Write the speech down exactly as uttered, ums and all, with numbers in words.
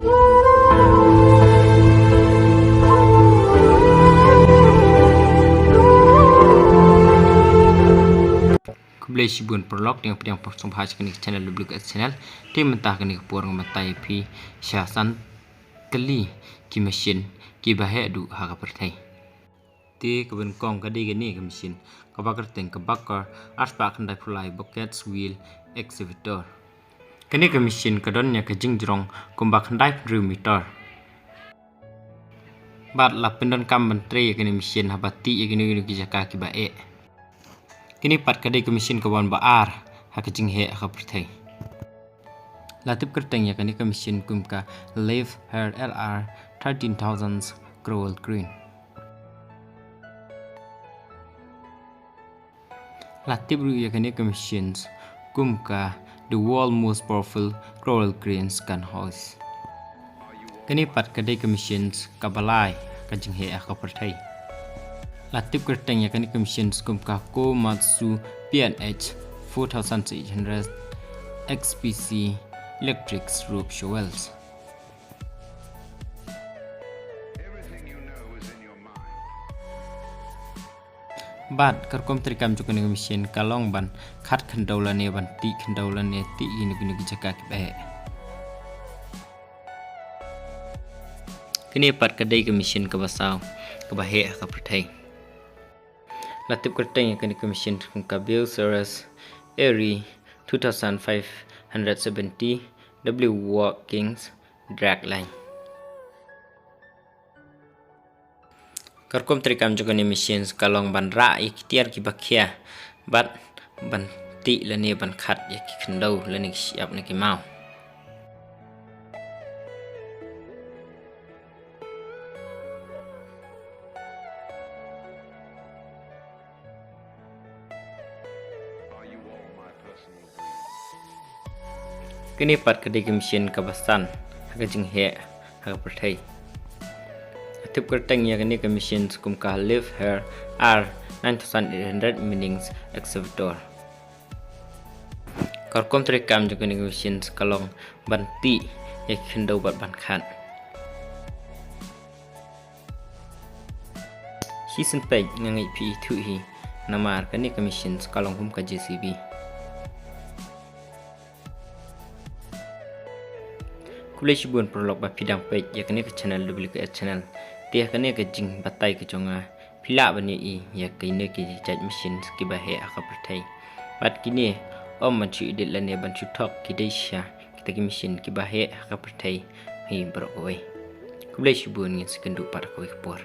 Khublei shibun paralok, nga pdiang pyrshang bha sha kane ka channel W K S channel. Te mynta kane ka por nga batai ïa phi sha san tylli ki machine kiba heh duh ha ka pyrthei. Te kaba nyngkong ka dei kane ka machine kaba kyrteng ka Baker arspah khyndai phew lai bucket wheel excavator. Kane ka machine ka don ïa ka jingjrong kumba khyndai phew hynriew meter. Bad la pyndonkam ban trei ïa kane ka machine haba tih ïa kino kino ki jaka kiba eh. Kane pat ka dei ka machine ka wan ba ar ha ka jingheh ha ka pyrthei. La tip kyrteng ïa kane ka machine kum ka Liebherr L R thirteen thousand Crowell Crane. La tip ruh ïa kane ka machines kum ka The World Most Powerful Crowell Cranes Can Hoist. Kane pat ka dei ka machines kaba lai ha ka jingheh ha ka pyrthei. La tip kyrteng ïa kane ka machines kum ka Komatsu P N H four thousand eight hundred X P C electric rope shovels. Bad ka rukom treikam jong kane ka machine ka long ban khat khyndew lane ban tih khyndew lane tih ïa kino kino ki jaka kiba heh. Kane pat ka dei ka machine kaba saw kaba heh ha ka pyrthei. La tip kyrteng ïa kane ka machine kum ka Bucyrus Arie two thousand five hundred seventy W Watkins Dragline. Ka rukom treikam jong kane ka machines ka long ban rah ïa ki tiar kiba khia bad ban tih lane ban khat ïa ki khyndew lane ki shyiap ne ki maw. Kane pat ka dei ka machine kaba san ha ka jingheh ha ka pyrthei. La tip kyrteng ïa kane ka machines kum ka Liebherr R nine thousand eight hundred Minnings Excavator. Ka rukom treikam jong kane ka machines ka long ban tih ïa ki khyndew bad ban khat. Shisien peit nga ngeit phi ithuh hi namar kane ka machines ka long kum ka J C B. Khublei shibun paralok ba phi dang peit ïa kane ka channel W K S channel. Te ha kane ka jingbatai ka jong nga phi lah ban ïohi ïa kine ki jait machines kiba heh ha ka pyrthei. Bad kine ym ban shu edit lane ban shu thok, ki dei shisha kita ki machine kiba heh ha ka pyrthei hi baroh kawei. Khublei shibun, ngin sa ïakynduh pat ha kawei ka por.